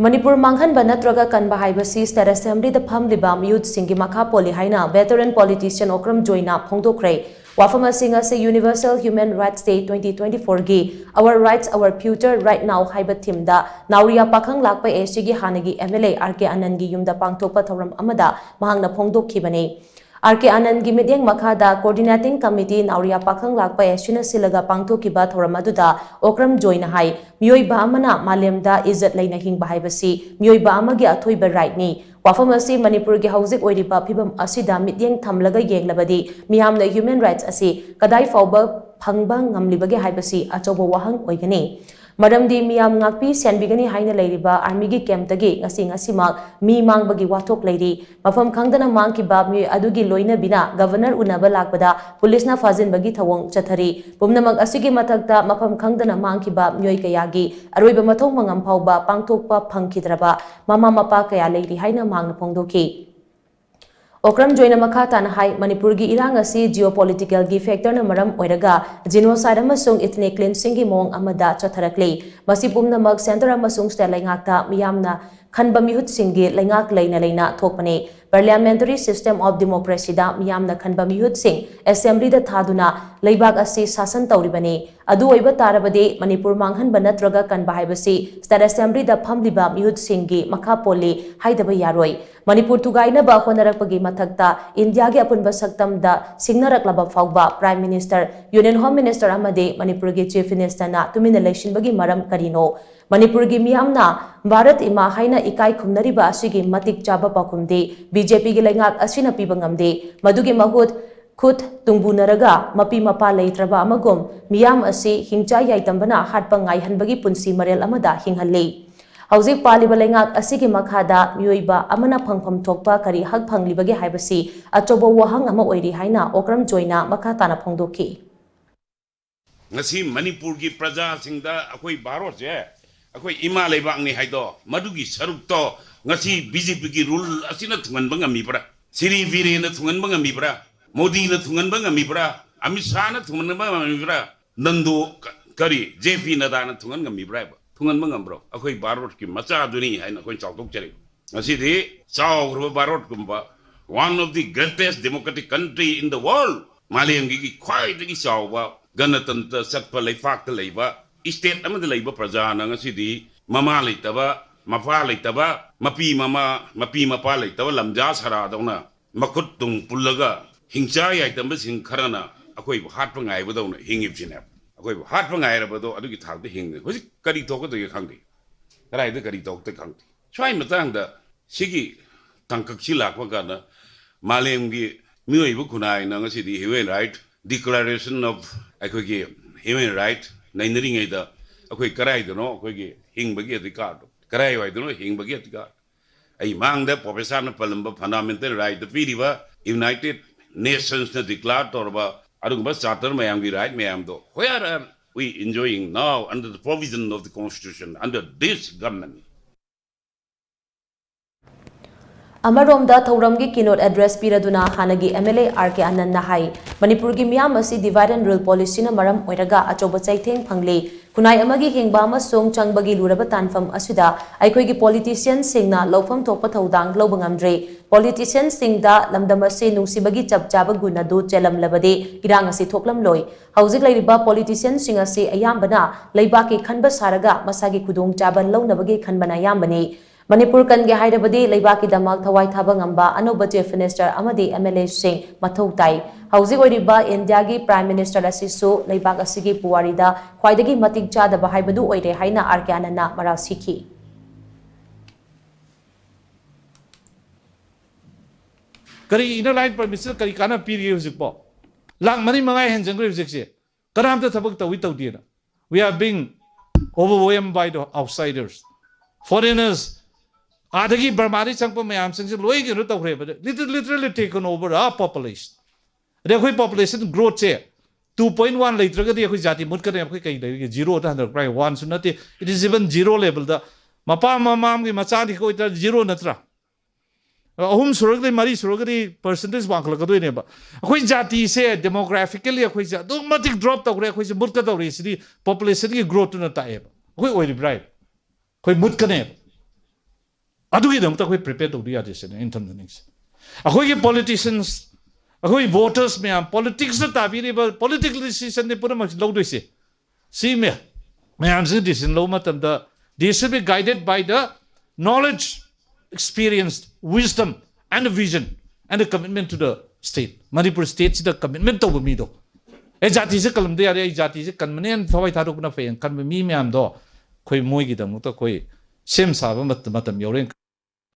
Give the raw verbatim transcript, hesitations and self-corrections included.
ꯃꯅꯤꯄꯨꯔ ꯃꯥꯡꯍꯟꯕ ꯅꯠꯇ꯭ꯔꯒ ꯀꯟꯕ ꯍꯥꯏꯕꯁꯤ State Assemblyꯗ ꯐꯝꯂꯤꯕ ꯃꯤꯍꯨꯠꯁꯤꯡꯒꯤ ꯃꯈꯥ ꯄꯣꯜꯂꯤ ꯍꯥꯏꯅ veteran politician ꯑꯣꯀ꯭ꯔꯝ ꯖꯣꯏꯅ ꯐꯣꯡꯗꯣꯛꯈ꯭ꯔꯦ꯫ ꯋꯥꯐꯝ ꯑꯁꯤ ꯉꯁꯤ Universal Human Rights Day twenty twenty-fourꯒꯤ Our Rights, Our Future, Right Now ꯍꯥꯏꯕ themeꯗ ꯅꯥꯎꯔꯤꯌꯥ ꯄꯥꯈꯪ ꯂꯥꯛꯄ ACꯒꯤ ꯍꯥꯟꯅꯒꯤ MLA RK ꯑꯅꯟꯒꯤ ꯌꯨꯝꯗ ꯄꯥꯡꯊꯣꯛꯄ ꯊꯧꯔꯝ ꯑꯃꯗ ꯃꯍꯥꯛꯅ ꯐꯣꯡꯗꯣꯛꯈꯤꯕꯅꯤ꯫ RK ꯑꯅꯟꯒꯤ ꯃꯤꯠꯌꯦꯡ ꯃꯈꯥꯗ Coordinating Committee ꯅꯥꯎꯔꯤꯌꯥ ꯄꯥꯈꯪ ꯂꯥꯛꯄ ACꯅ ꯁꯤꯜꯂꯒ ꯄꯥꯡꯊꯣꯛꯈꯤꯕ ꯊꯧꯔꯝ ꯑꯗꯨꯗ ꯑꯣꯀ꯭ꯔꯝ ꯖꯣꯏꯅ ꯍꯥꯏ, ꯃꯤꯑꯣꯏꯕ ꯑꯃꯅ ꯃꯥꯂꯦꯝꯗ ꯏꯖꯠ ꯂꯩꯅ ꯍꯤꯡꯕ ꯍꯥꯏꯕꯁꯤ ꯃꯤꯑꯣꯏꯕ ꯑꯃꯒꯤ ꯑꯊꯣꯏꯕ rightꯅꯤ꯫ ꯋꯥꯐꯝ ꯑꯁꯤ ꯃꯅꯤꯄꯨꯔꯒꯤ ꯍꯧꯖꯤꯛ ꯑꯣꯏꯔꯤꯕ ꯐꯤꯕꯝ ꯑꯁꯤꯗ ꯃꯤꯠꯌꯦꯡ ꯊꯝꯂꯒ ꯌꯦꯡꯂꯕꯗꯤ ꯃꯤꯌꯥꯝꯅ human rights ꯑꯁꯤ ꯀꯗꯥꯏ ꯐꯥꯎꯕ ꯐꯪꯕ ꯉꯝꯂꯤꯕꯒꯦ ꯍꯥꯏꯕꯁꯤ ꯑꯆꯧꯕ ꯋꯥꯍꯪ ꯑꯣꯏꯒꯅꯤ꯫ ꯃꯔꯝꯗꯤ ꯃꯤꯌꯥꯝ ꯉꯥꯛꯄꯤ ꯁꯦꯟꯕꯤꯒꯅꯤ ꯍꯥꯏꯅ ꯂꯩꯔꯤꯕ armyꯒꯤ campꯇꯒꯤ ꯉꯁꯤ ꯉꯁꯤꯃꯛ ꯃꯤ ꯃꯥꯡꯕꯒꯤ ꯋꯥꯊꯣꯛ ꯂꯩꯔꯤ꯫ ꯃꯐꯝ ꯈꯪꯗꯅ ꯃꯥꯡꯈꯤꯕ ꯃꯤꯑꯣꯏ ꯑꯗꯨꯒꯤ ꯂꯣꯏꯅꯕꯤꯅ governor ꯎꯅꯕ ꯂꯥꯛꯄꯗ policeꯅ ꯐꯥꯖꯤꯟꯕꯒꯤ ꯊꯧꯑꯣꯡ ꯆꯠꯊꯔꯤ꯫ ꯄꯨꯝꯅꯃꯛ ꯑꯁꯤꯒꯤ ꯃꯊꯛꯇ ꯃꯐꯝ ꯈꯪꯗꯅ ꯃꯥꯡꯈꯤꯕ ꯃꯤꯑꯣꯏ ꯀꯌꯥꯒꯤ ꯑꯔꯣꯏꯕ ꯃꯊꯧ ꯃꯉꯝ ꯐꯥꯎꯕ ꯄꯥꯡꯊꯣꯛꯄ ꯐꯪꯈꯤꯗ꯭ꯔꯕ ꯃꯃꯥ ꯃꯄꯥ ꯀꯌꯥ ꯂꯩꯔꯤ ꯍꯥꯏꯅ ꯃꯍꯥꯛꯅ ꯐꯣꯡꯗꯣꯛꯈꯤ꯫ ꯑꯣꯀ꯭ꯔꯝ ꯖꯣꯏꯅ ꯃꯈꯥ ꯇꯥꯅ ꯍꯥꯏ, ꯃꯅꯤꯄꯨꯔꯒꯤ ꯏꯔꯥꯡ ꯑꯁꯤ geopoliticalꯒꯤ factorꯅ ꯃꯔꯝ ꯑꯣꯏꯔꯒ genocide ꯑꯃꯁꯨꯡ ethnic cleansingꯒꯤ ꯃꯑꯣꯡ ꯑꯃꯗ ꯆꯠꯊꯔꯛꯂꯤ꯫ ꯃꯁꯤ ꯄꯨꯝꯅꯃꯛ centre ꯑꯃꯁꯨꯡ state ꯂꯩꯉꯥꯛꯇ ꯃꯤꯌꯥꯝꯅ ꯈꯟꯕ ꯃꯤꯍꯨꯠꯁꯤꯡꯒꯤ ꯂꯩꯉꯥꯛ ꯂꯩꯅ ꯂꯩꯅ ꯊꯣꯛꯄꯅꯤ꯫ Parliamentary system of democracyꯗ ꯃꯤꯌꯥꯝꯅ ꯈꯟꯕ ꯃꯤꯍꯨꯠꯁꯤꯡ assemblyꯗ ꯊꯥꯗꯨꯅ ꯂꯩꯕꯥꯛ ꯑꯁꯤ ꯁꯥꯁꯟ ꯇꯧꯔꯤꯕꯅꯤ꯫ ꯑꯗꯨ ꯑꯣꯏꯕ ꯇꯥꯔꯕꯗꯤ ꯃꯅꯤꯄꯨꯔ ꯃꯥꯡꯍꯟꯕ ꯅꯠꯇ꯭ꯔꯒ ꯀꯟꯕ ꯍꯥꯏꯕꯁꯤ state assemblyꯗ ꯐꯝꯂꯤꯕ ꯃꯤꯍꯨꯠꯁꯤꯡꯒꯤ ꯃꯈꯥ ꯄꯣꯜꯂꯤ ꯍꯥꯏꯗꯕ ꯌꯥꯔꯣꯏ꯫ ꯃꯅꯤꯄꯨꯔ ꯊꯨꯒꯥꯏꯅꯕ ꯍꯣꯠꯅꯔꯛꯄꯒꯤ ꯃꯊꯛꯇ ꯏꯟꯗꯤꯌꯥꯒꯤ ꯑꯄꯨꯟꯕ ꯁꯛꯇꯝꯗ ꯁꯤꯡꯅꯔꯛꯂꯕ ꯐꯥꯎꯕ Prime Minister, Union Home Minister ꯑꯃꯗꯤ ꯃꯅꯤꯄꯨꯔꯒꯤ Chief Ministerꯅ ꯇꯨꯃꯤꯟꯅ ꯂꯩꯁꯤꯟꯕꯒꯤ ꯃꯔꯝ ꯀꯔꯤꯅꯣ? ꯃꯅꯤꯄꯨꯔꯒꯤ ꯃꯤꯌꯥꯝꯅ ꯚꯥꯔꯠ ꯏꯃꯥ ꯍꯥꯏꯅ ꯏꯀꯥꯏ ꯈꯨꯝꯅꯔꯤꯕ ꯑꯁꯤꯒꯤ ꯃꯇꯤꯛ ꯆꯥꯕ ꯄꯥꯎꯈꯨꯝꯗꯤ BJPꯒꯤ ꯂꯩꯉꯥꯛ ꯑꯁꯤꯅ ꯄꯤꯕ ꯉꯝꯗꯦ꯫ ꯃꯗꯨꯒꯤ ꯃꯍꯨꯠ ꯈꯨꯠ ꯇꯨꯡꯕꯨꯅꯔꯒ ꯃꯄꯤ ꯃꯄꯥ ꯂꯩꯇ꯭ꯔꯕ ꯑꯃꯒꯨꯝ ꯃꯤꯌꯥꯝ ꯑꯁꯤ ꯍꯤꯡꯆꯥ ꯌꯥꯏꯇꯝꯕꯅ ꯍꯥꯠꯄ ꯉꯥꯏꯍꯟꯕꯒꯤ ꯄꯨꯟꯁꯤ ꯃꯔꯦꯜ ꯑꯃꯗ ꯍꯤꯡꯍꯜꯂꯤ꯫ ꯍꯧꯖꯤꯛ ꯄꯥꯜꯂꯤꯕ ꯂꯩꯉꯥꯛ ꯑꯁꯤꯒꯤ ꯃꯈꯥꯗ ꯃꯤꯑꯣꯏꯕ ꯑꯃꯅ ꯐꯪꯐꯝ ꯊꯣꯛꯄ ꯀꯔꯤ ꯍꯛ ꯐꯪꯂꯤꯕꯒꯦ ꯍꯥꯏꯕꯁꯤ ꯑꯆꯧꯕ ꯋꯥꯍꯪ ꯑꯃ ꯑꯣꯏꯔꯤ ꯍꯥꯏꯅ ꯑꯣꯀ꯭ꯔꯝ ꯖꯣꯏꯅ ꯃꯈꯥ ꯇꯥꯅ ꯐꯣꯡꯗꯣꯛꯈꯤ꯫ ꯉꯁꯤ ꯃꯅꯤꯄꯨꯔꯒꯤ ꯄ꯭ꯔꯖꯥꯁꯤꯡꯗ ꯑꯩꯈꯣꯏ ꯚꯥꯔꯠꯁꯦ ꯑꯩꯈꯣꯏ ꯏꯃꯥ ꯂꯩꯕꯥꯛꯅꯤ ꯍꯥꯏꯗꯣ, ꯃꯗꯨꯒꯤ ꯁꯔꯨꯛꯇꯣ ꯉꯁꯤ BJPꯒꯤ rule ꯑꯁꯤꯅ ꯊꯨꯡꯍꯟꯕ ꯉꯝꯃꯤꯕ꯭ꯔꯥ? ꯁ꯭ꯔꯤ ꯕꯤꯔꯦꯟꯅ ꯊꯨꯡꯍꯟꯕ ꯉꯝꯃꯤꯕ꯭ꯔꯥ? ꯃꯣꯗꯤꯅ ꯊꯨꯡꯍꯟꯕ ꯉꯝꯃꯤꯕ꯭ꯔꯥ? ꯑꯃꯤꯠ ꯁꯥꯍꯅ ꯊꯨꯡꯍꯟꯕ ꯉꯝꯃꯤꯕ꯭ꯔꯥ? ꯅꯟꯗꯣ ꯀ-, ꯀꯔꯤ JP ꯅꯗꯥꯅ ꯊꯨꯡꯍꯟ ꯉꯝꯃꯤꯕ꯭ꯔꯥ ꯍꯥꯏꯕ? ꯊꯨꯡꯍꯟꯕ ꯉꯝꯕ꯭ꯔꯣ? ꯑꯩꯈꯣꯏ ꯚꯥꯔꯠꯀꯤ ꯃꯆꯥꯗꯨꯅꯤ ꯍꯥꯏꯅ ꯑꯩꯈꯣꯏꯅ ꯆꯥꯎꯊꯣꯛꯆꯔꯤꯕ꯫ ꯉꯁꯤꯗꯤ ꯆꯥꯎꯈ꯭ꯔꯕ ꯚꯥꯔꯠꯀꯨꯝꯕ, one of the greatest democratic country in the world, ꯃꯥꯂꯦꯝꯒꯤ ꯈ꯭ꯋꯥꯏꯗꯒꯤ ꯆꯥꯎꯕ ꯒꯅꯇꯟꯇ꯭ꯔ ꯆꯠꯄ ꯂꯩꯄꯥꯛꯇ ꯂꯩꯕ, state ꯑꯃꯗ ꯂꯩꯕ ꯄ꯭ꯔꯖꯥꯅ ꯉꯁꯤꯗꯤ ꯃꯃꯥ ꯂꯩꯇꯕ, ꯃꯄꯥ ꯂꯩꯇꯕ, ꯃꯄꯤ ꯃꯃꯥ, ꯃꯄꯤ ꯃꯄꯥ ꯂꯩꯇꯕ ꯂꯝꯖꯥ ꯁꯔꯥꯗꯧꯅ ꯃꯈꯨꯠ ꯇꯨꯡ ꯄꯨꯜꯂꯒ ꯍꯤꯡꯆꯥ ꯌꯥꯏꯇꯝꯕꯁꯤꯡ ꯈꯔꯅ ꯑꯩꯈꯣꯏꯕꯨ ꯍꯥꯠꯄ ꯉꯥꯏꯕꯗꯧꯅ ꯍꯤꯡꯉꯤꯕꯁꯤꯅꯦꯕ꯫ ꯑꯩꯈꯣꯏꯕꯨ ꯍꯥꯠꯄ ꯉꯥꯏꯔꯕꯗꯣ ꯑꯗꯨꯒꯤ ꯊꯥꯛꯇ ꯍꯤꯡꯉꯤ꯫ ꯍꯧꯖꯤꯛ ꯀꯔꯤ ꯊꯣꯛꯀꯗꯒꯦ ꯈꯪꯗꯦ, ꯀꯗꯥꯏꯗ ꯀꯔꯤ ꯊꯣꯛꯀꯗꯒꯦ ꯈꯪꯗꯦ꯫ ꯁ꯭ꯋꯥꯏ ꯃꯇꯥꯡꯗ ꯁꯤꯒꯤ ꯇꯥꯡꯀꯛꯁꯤ ꯂꯥꯛꯄ ꯀꯥꯟꯗ ꯃꯥꯂꯦꯝꯒꯤ ꯃꯤꯑꯣꯏꯕ ꯈꯨꯟꯅꯥꯏꯅ ꯉꯁꯤꯗꯤ human right declaration of ꯑꯩꯈꯣꯏꯒꯤ human right ꯅꯩꯅꯔꯤꯉꯩꯗ ꯑꯩꯈꯣꯏ ꯀꯗꯥꯏꯗꯅꯣ ꯑꯩꯈꯣꯏꯒꯤ ꯍꯤꯡꯕꯒꯤ ꯑꯙꯤꯀꯥꯔꯗꯣ? ꯀꯗꯥꯏꯋꯥꯏꯗꯅꯣ ꯍꯤꯡꯕꯒꯤ ꯑꯙꯤꯀꯥꯔ? ꯑꯩ ꯃꯥꯡꯗ ꯄ꯭ꯔꯣꯐꯦꯁꯔꯅ ꯄꯜꯂꯝꯕ fundamental right ꯄꯤꯔꯤꯕ, United Nationsꯅ declare ꯇꯧꯔꯕ ꯑꯗꯨꯒꯨꯝꯕ charter ꯃꯌꯥꯝꯒꯤ right ꯃꯌꯥꯝꯗꯣ, where are we enjoying now under the provision of the constitution under this government? ꯑꯃꯔꯣꯝꯗ ꯊꯧꯔꯝꯒꯤ keynote address ꯄꯤꯔꯗꯨꯅ ꯍꯥꯟꯅꯒꯤ MLA R K ꯑꯅꯟꯅ ꯍꯥꯏ, ꯃꯅꯤꯄꯨꯔꯒꯤ ꯃꯤꯌꯥꯝ ꯑꯁꯤ divide and rule policyꯅ ꯃꯔꯝ ꯑꯣꯏꯔꯒ ꯑꯆꯧꯕ ꯆꯩꯊꯦꯡ ꯐꯪꯂꯤ꯫ ꯈꯨꯟꯅꯥꯏ ꯑꯃꯒꯤ ꯍꯤꯡꯕ ꯑꯃꯁꯨꯡ ꯆꯪꯕꯒꯤ ꯂꯨꯔꯕ ꯇꯥꯟꯐꯝ ꯑꯁꯤꯗ ꯑꯩꯈꯣꯏꯒꯤ politicianꯁꯤꯡꯅ ꯂꯧꯐꯝ ꯊꯣꯛꯄ ꯊꯧꯗꯥꯡ ꯂꯧꯕ ꯉꯝꯗ꯭ꯔꯦ꯫ Politicianꯁꯤꯡꯗ ꯂꯝꯗꯝ ꯑꯁꯤ ꯅꯨꯡꯁꯤꯕꯒꯤ ꯆꯞ ꯆꯥꯕ ꯒꯨꯟ ꯑꯗꯨ ꯆꯦꯜꯂꯝꯂꯕꯗꯤ ꯏꯔꯥꯡ ꯑꯁꯤ ꯊꯣꯛꯂꯝꯂꯣꯏ꯫ ꯍꯧꯖꯤꯛ ꯂꯩꯔꯤꯕ politicianꯁꯤꯡ ꯑꯁꯤ ꯑꯌꯥꯝꯕꯅ ꯂꯩꯕꯥꯛꯀꯤ ꯈꯟꯕ ꯁꯥꯔꯒ ꯃꯁꯥꯒꯤ ꯈꯨꯗꯣꯡꯆꯥꯕ ꯂꯧꯅꯕꯒꯤ ꯈꯟꯕꯅ ꯑꯌꯥꯝꯕꯅꯤ꯫ ꯃꯅꯤꯄꯨꯔ ꯀꯟꯒꯦ ꯍꯥꯏꯔꯕꯗꯤ ꯂꯩꯕꯥꯛꯀꯤꯗꯃꯛ ꯊꯋꯥꯏ ꯊꯥꯕ ꯉꯝꯕ ꯑꯅꯧꯕ Chief Minister ꯑꯃꯗꯤ MLAꯁꯤꯡ ꯃꯊꯧ ꯇꯥꯏ꯫ ꯍꯧꯖꯤꯛ ꯑꯣꯏꯔꯤꯕ ꯏꯟꯗꯤꯌꯥꯒꯤ Prime Minister ꯑꯁꯤꯁꯨ ꯂꯩꯕꯥꯛ ꯑꯁꯤꯒꯤ ꯄꯨꯋꯥꯔꯤꯗ ꯈ꯭ꯋꯥꯏꯗꯒꯤ ꯃꯇꯤꯛ ꯆꯥꯗꯕ ꯍꯥꯏꯕꯗꯨ ꯑꯣꯏꯔꯦ ꯍꯥꯏꯅ R K ꯑꯅꯟꯅ ꯃꯔꯥꯜ ꯁꯤꯈꯤ꯫ ꯀꯔꯤ inner line permitꯁꯤꯅ ꯀꯔꯤ ꯀꯥꯟꯅꯕ ꯄꯤꯔꯤꯒꯦ ꯍꯧꯖꯤꯛꯄꯣ? ꯂꯥꯛ ꯃꯔꯤ ꯃꯉꯥ ꯍꯦꯟꯖꯟꯈ꯭ꯔꯦ ꯍꯧꯖꯤꯛꯁꯦ꯫ ꯀꯅꯥꯝꯇ ꯊꯕꯛ ꯇꯧꯏ ꯇꯧꯗꯦꯅ꯫ We are being overwhelmed by the outsiders. Foreigners, ꯑꯥꯗꯒꯤ ꯕꯔꯃꯥꯗꯒꯤ ꯆꯪꯉꯛꯄ ꯃꯌꯥꯝꯁꯤꯡꯁꯦ ꯂꯣꯏ ꯀꯩꯅꯣ ꯇꯧꯈ꯭ꯔꯦꯕ꯫ Literally, literally taken over our population. ꯑꯗꯩ ꯑꯩꯈꯣꯏ population growthꯁꯦ two point one ꯂꯩꯇ꯭ꯔꯒꯗꯤ ꯑꯩꯈꯣꯏ ꯖꯥꯇꯤ ꯃꯨꯠꯀꯅꯤ꯫ ꯑꯩꯈꯣꯏ ꯀꯩ ꯂꯩꯔꯤꯒꯦ? Zeroꯗ ꯍꯟꯊꯔꯛꯄ꯭ꯔꯥ? Oneꯁꯨ ꯅꯠꯇꯦ, it is even zero levelꯗ꯫ ꯃꯄꯥ ꯃꯃꯥꯒꯤ ꯃꯆꯥꯗꯤ ꯑꯣꯏꯇꯥꯔꯗꯤ zero ꯅꯠꯇ꯭ꯔꯥ? ꯑꯍꯨꯝ ꯁꯨꯔꯒꯗꯤ, ꯃꯔꯤ ꯁꯨꯔꯒꯗꯤ percentage ꯋꯥꯡꯈꯠꯂꯛꯀꯗꯣꯏꯅꯦꯕ꯫ ꯑꯩꯈꯣꯏ ꯖꯥꯇꯤꯁꯦ demographically ꯑꯩꯈꯣꯏꯁꯦ ꯑꯗꯨꯛ ꯃꯇꯤꯛ drop ꯇꯧꯈ꯭ꯔꯦ, ꯑꯩꯈꯣꯏꯁꯦ ꯃꯨꯠꯀꯗꯧꯔꯦ꯫ ꯁꯤꯗꯤ populationꯒꯤ growthꯇꯨꯅ ꯇꯥꯛꯑꯦꯕ꯫ ꯑꯩꯈꯣꯏ ꯑꯣꯏꯔꯤꯕ꯭ꯔꯥ? ꯑꯩꯈꯣꯏ ꯃꯨꯠꯀꯅꯦꯕ꯫ ꯑꯗꯨꯒꯤꯗꯃꯛꯇ ꯑꯩꯈꯣꯏ prepare ꯇꯧꯗ ꯌꯥꯗꯦ ꯁꯤꯅ ꯑꯩꯅ ꯊꯝꯖꯅꯤꯡꯉꯤꯁꯦ꯫ ꯑꯩꯈꯣꯏꯒꯤ politicians, ꯑꯩꯈꯣꯏ voters ꯃꯌꯥꯝ, politics ꯇ ꯇꯥꯕꯤꯔꯤꯕ political decision ꯅꯤ ꯄꯨꯝꯅꯃꯛ ꯂꯧꯗꯣꯏꯁꯦ꯫ ꯁꯤ ꯃꯌꯥꯝꯁꯤꯅ decision ꯂꯧꯕ ꯃꯇꯝꯗ, they should be guided by the knowledge, experience, wisdom and the vision and the commitment to the state. Manipur state ꯁꯤꯗ commitment ꯇꯧꯕ ꯃꯤꯗꯣ, ꯑꯦ, ꯖꯥꯇꯤꯁꯦ ꯀꯜꯂꯝꯗ ꯌꯥꯔꯦ, ꯑꯩ ꯖꯥꯇꯤꯁꯦ ꯀꯟꯕꯅꯦꯅ ꯊꯋꯥꯏ ꯊꯥꯗꯣꯛꯄꯅ ꯐꯩꯌꯦꯅ ꯈꯟꯕ ꯃꯤ ꯃꯌꯥꯝꯗꯣ, ꯑꯩꯈꯣꯏ ꯃꯣꯏꯒꯤꯗꯃꯛꯇ ꯑꯩꯈꯣꯏ ꯁꯦꯝ ꯁꯥꯕ ꯃꯇꯝ ꯌꯧꯔꯦꯅ